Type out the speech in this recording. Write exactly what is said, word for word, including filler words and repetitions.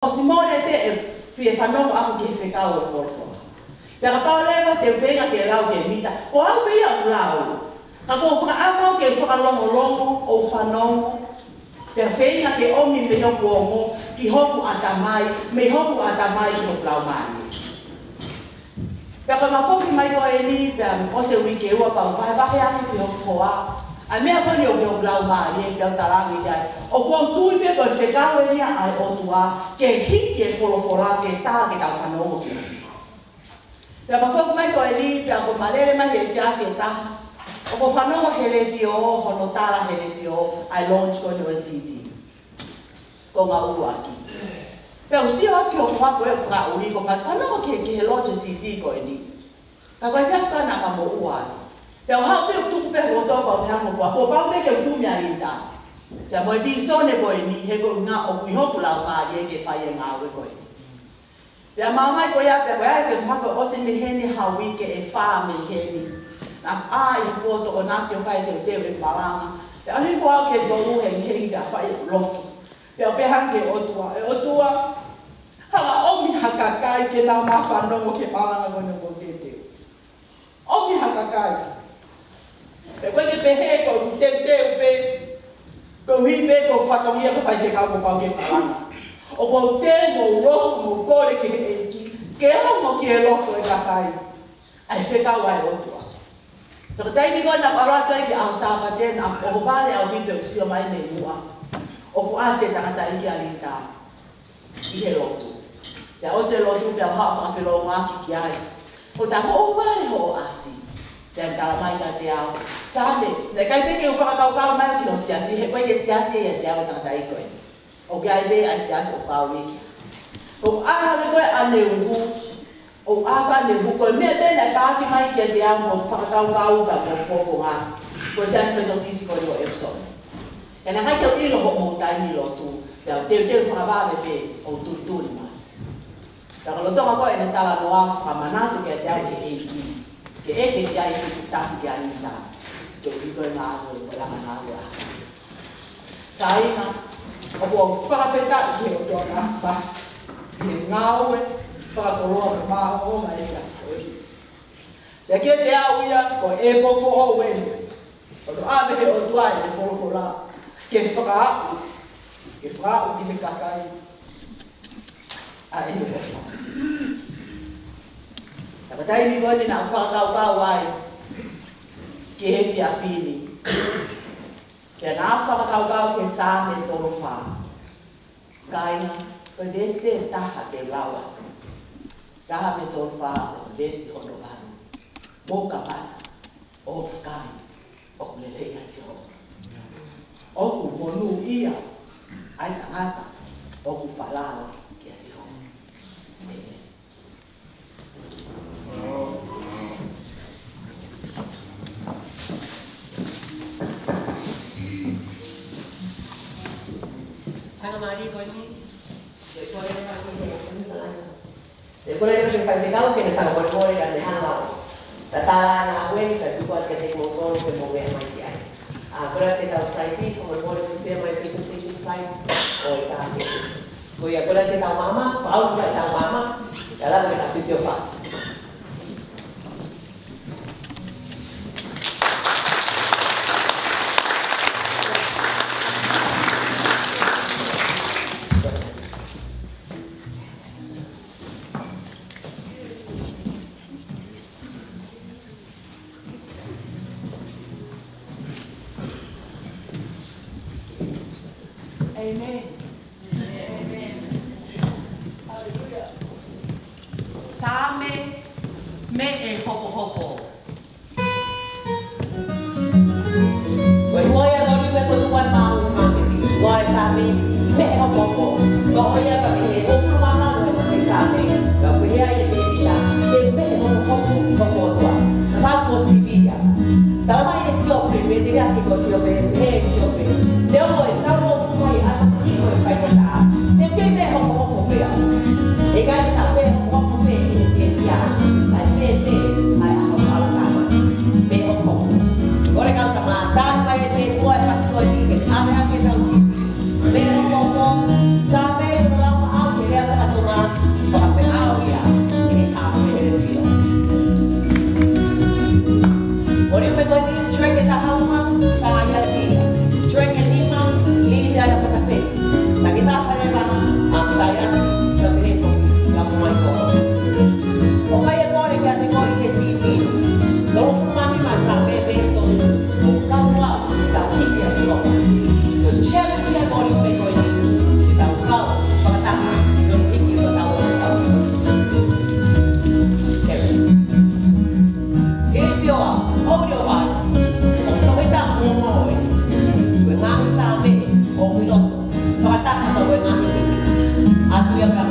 ʻosi mole pē ʻeku fie fanongo ʻaʻaku ki he fekau ʻo e folofola. Pea kapau leva te u feinga ke lau ke mita, ko au pē ia ʻoku lau. Ka ʻoku ou fakaʻamu ke fakalongolongo ʻo fanongo. Pea feinga ke ʻomi mei hoku ongo ki hoku ʻatamai, mei hoku ʻatamai ki hoku laumālie. Pea ko e mafoki mai ko eni, pea ʻosi e uike ʻe ua pea u vahevahe atu ki hoku hoa ʻa e meʻa ko eni ʻoku ʻi hoku laumālie, pea u talaange ki ai, ʻoku ou tui pē ko e fekau eni ia ʻa e ʻOtua ke hiki e folofola ke tā ke tau fanongo ki ai. Pea mafoki mai ko eni, pea ko e malele mai he efiafi ʻe taha, ʻoku ou fanongo he letiō, hono tala he letiō ʻa e launch ko eni ʻo e CD. Ko e ngāue ʻaki. Pea u sio ʻaki ʻo kua ko e fakaʻuli ko e fanongo ki he, ki he launch CD ko eni. Ka ko e fia ka na ka mo ua ai. Pea u haʻu pē ʻo tuku pē hoto ka u te hango kua, ko pau pē ke u kumi ʻa Linda. Pea mo e vīsone ko eni, he ko e ʻuhinga ʻoku ʻi hoku laumālie ke fai e ngāue ko eni. Pea maumau ko ia, pea ko ia ke u hoko ʻosi mei heni ha uike ʻe fā mei heni. Naʻa ku ʻā ʻi he poto ʻo naʻa ku fai teuteu e malanga. Pea ʻalu hifo au ki he tolu hengihengi pea fai e lotu. Pea u pehē ange ki he ʻOtua, ʻe ʻOtua, hanga ʻomi ha kakai ke nau fanongo ki he malanga ko eni ʻoku ou teuteu. ʻOmi ha kakai. Pea ko e ke pehē ko e teuteu pē, ko e ʻuhi pē ko e fatongia ko e faifekau kuo pau ke palani. ʻOku ou teu mo lotu mo kole ki he ʻEiki, ke ʻalu mo ki he loto e kakai ʻa e fekau ʻa e ʻOtua. Pea ko e taimi ko ē naʻa ku ʻalu atu ai ki he ʻaho Sāpate, naʻa ku ʻohovale ʻaupito ʻeku sio mai mei muʻa. ʻOku ʻasi e tangataʻeiki ʻa Linda ʻi he lotu. Pea ʻosi e lotu, pea u haʻu ʻo fakafelōngoaki ki ai. Ko e tā mo ʻohovale hoʻo ʻasi. Pea ne talamai kiate au, Same, naʻe ʻikai te u fakakaukau mai ki hoʻo siasi, he ʻoku ʻikai ke siasi ʻiate au e tangataʻeiki ko ē. ʻOku ʻi ai pē ʻa e siasi ʻoku kau ki ai. Ko e ʻaho ko ē ʻaneuhu, ʻo ʻaho ʻaneuhu, ko e meʻa pē naʻe paaki mai kiate au mo e fakakaukau ka mo e fofonga, ko e Siasi Metotisi ko eni ʻo Epsom. Pea naʻe ʻikai ke u ʻilo hoʻomou taimi lotu, pea u teuteu fakavave pē ʻo tulituli mai. Pea ko e lolotonga ko ē ʻene talanoa, fakamanatu kiate au ʻe he ʻEiki ke ʻeke ki ai e fetuʻutaki kia Linda, ke u hiko e ngāue, ko e langa ngāue ʻa. Kāinga, ʻoku ou fakafetaʻi ki he ʻOtua Mafimafi, ki he ngāue fakakoloa mo māʻolunga ʻa e efiafi ko eni. Pea kiate au ia ko e ʻepō foʻou eni, ʻo ʻave ʻe he ʻOtua ʻene folofola ke fakaaʻu, ke fakaaʻu ki he kakai ʻa ʻEne ʻofa. Ka ko e taimi ko eni naʻa ku fakakaukau ai ki he efiafi ni. Pea naʻa ku fakakaukau ki he Saame tolu fā. Kāinga, ko e veesi ʻe taha te u lau atu. Saame tolu fā, ko e veesi hono valu. Mou kamata ʻo vakai ʻoku lelei ʻa Sihova. ʻOku monūʻia ʻa e tangata ʻoku falala kia Sihova. ʻĒmeni. Hanga mali ko eni, te kole mai ki he, te kole mai ki he faifekau ke ne fakamolemole ka ne hanga ʻo tatala ʻa e ngāue ni, ka tuku atu kiate kimoutolu ke mou meʻa mai ki ai. ʻA, kole ke tau saiti, fakamolemole ke pea mai presentation site ʻo e kasi. Ko ia, kole ke tau maama, fau ke tau maama, tala ke tau fisio pa. ʻĒmeni. ʻĒmeni. Haleluia. Saame meʻe hopohopo. Ko e hua ia ko e lima ko e tuan mau i maketi. Ko e Saame meʻe hopohopo. Ko ia ka ke he ko fumana ko e Saame. Ka ko ia ia ke ia. Ke meʻe hopohopo ko kotoa. Ka ko Sivia. Tala mai ʻe Siope, pea te ke ʻai ko Siope, ʻe Siope. Te u ʻai, tau mo fumai ʻa e ia pea